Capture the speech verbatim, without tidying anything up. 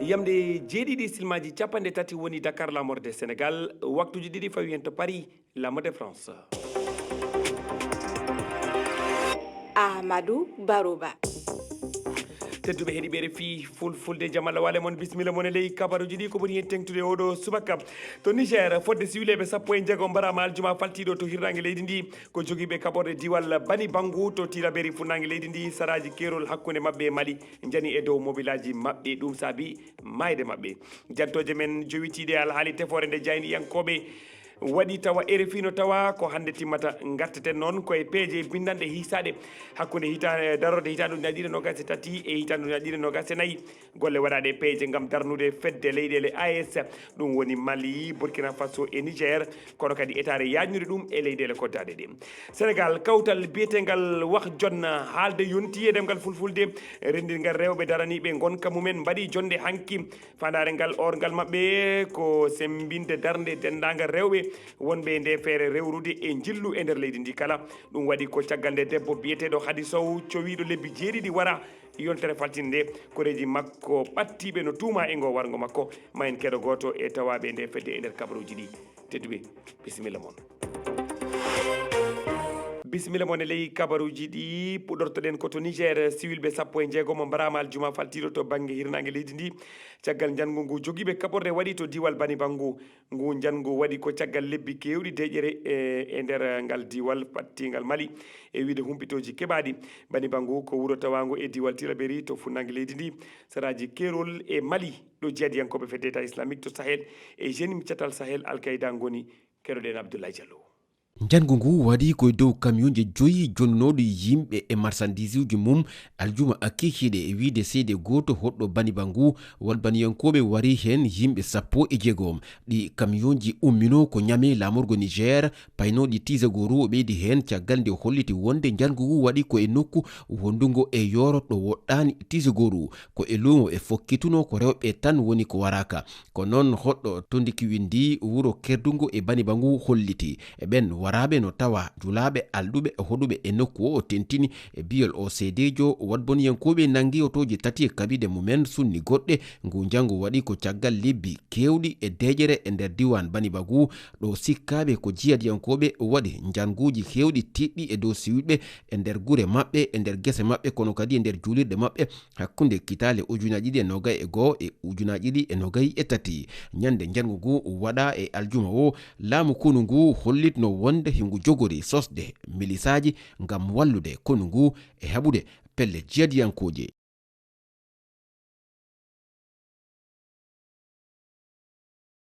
Yamde jeeɗiɗi silmaaji capanɗe tati woni Dakar, laamorde Senegal, waktuuji ɗiɗi fawi heen to Paris, laamorde France. Amadou Baroba. Tedduɓe heɗiiɓe R F I Fulfulde, jam Allah waale mon, bisimilla mon e ley kabaruuji ɗi. Ko ɓuri heen teŋtude oɗo subaka, to Niger, fodde siwileeɓe sappo e jeego mbaraama aljuma faltiiɗo to hirnaange leydi ndi. Ko jogiiɓe kaɓorɗe diwal Bani Bangu to Tilaberi funnaange leydi ndi, saraaji keerol hakkunde maɓɓe e Mali, njani e dow mobilaaji maɓɓe. Ɗum saabi maayde maɓɓe. Jantooje men jowitiiɗe alhaali tefoore nde jayniyankooɓe waɗi tawa R F I no tawa ko hannde timmata. Ngarteten noon ko e peeje binndanɗe hiisaaɗe hakkunde hita-, darorde hitaande ujunaaji ɗiɗi e noogaas e tati e hitaande ujunaaji ɗiɗi e noogaas e nayi. Golle waɗaaɗe e peeje ngam darnude fedde leyɗeele A E S, ɗum woni Mali, Burkina Faso e Niger, kono kadi etaare yaajnude ɗum e leyɗeele koddaaɗe ɗe. Senegal, kawtal biyeteengal Wah Jon haalde yonti e ɗemngal Fulfulde, renndirngal rewɓe daraniiɓe ngonka mumen, mbaɗi jonnde hanki. Faandaare ngal, oorngal maɓɓe ko semmbinde darnde denndaangal rewɓe wonɓe e nde feere rewrude e njillu e nder leydi ndi kala. Ɗum waɗi ko caggal nde debbo biyeteeɗo Hadi Sow, cowiiɗo lebbi jeeɗiɗi, wara yontere faltinde nde. Koreeji makko ɓattiiɓe no tuuma e ngoo warngo makko. Ma en keɗo gooto e tawaaɓe nde fedde e nder kabaruuji ɗi. Tedduɓe, bisimilla mon. Bisimilla mon e ley kabaruuji ɗi. Puɗortoɗen ko to Niger, siwilɓe sappo e jeegom mbaraama aljuma faltiiɗo to bannge hirnaange leydi ndi. Caggal njanngu ngu jogiiɓe kaɓorɗe waɗi to diwal Bani Bangu. Ngu njanngu waɗi ko caggal lebbi keewɗi deeƴere e, e nder ngal diwal ɓattiingal Mali. E wiyde humpitooji keɓaaɗi, Bani Bangu ko wuro tawaango e diwal Tilaberi to funnaange leydi ndi, saraaji keerol e Mali, ɗo jihadiyankooɓe fedde État Islamique to Sahel e Jenim Catal Sahel Al Qaeda ngoni. Keɗoɗen Abdoulaye Diallo. Njanngu ngu waɗi ko e dow kamiyonje joyi jonnooɗi yimɓe e marsandiisuuji mum aljuma kikiiɗe, e wiyde seede gooto hoɗɗo Bani Bangu, walbaniyankooɓe wari heen yimɓe sappo e jeegom. Ɗi kamiyonji ummino ko Ñame, laamorgo Niger, paynooɗi Tiizagoru. O ɓeydi heen caggal nde o holliti wonde njanngu ngu waɗi ko e nokku wondungo e yooro ɗo woɗɗaani Tiizagoru. Ko e luumo ɓe fokkituno, ko rewɓe tan woni ko waraaka. Ko noon hoɗɗo Tondikiwindi, wuro kerdungo e Bani Bangu, holliti. E ɓeen waraaɓe no tawa julaaɓe, alɗuɓe, hoɗuɓe e nokku o, o tentini e biyol o seedeejo, walbaniyankooɓe nanngi otooji tati e kaɓiiɗe mumen, sunni goɗɗe. Ngu njanngu waɗi ko caggal lebbi keewɗi e deeƴere e nder diiwaan Bani Bangu, ɗo sikkaaɓe ko jihadiyankooɓe waɗi njannguuji keewɗi tiiɗɗi e dow siwilɓe e nder gure maɓɓe, e nder gese maɓɓe, kono kadi e nder juulirɗe maɓɓe, hakkunde kitaale ujunaaji ɗiɗi e noogay e goo e ujunaaji ɗiɗi e noogay e tati. Ñande njanngu ngu waɗa e aljuma o, laamu konu ngu hollitno wonde hingu jogori sosde milisaaji ngam wallude konu ngu e haɓude pelle jihadiyankooje.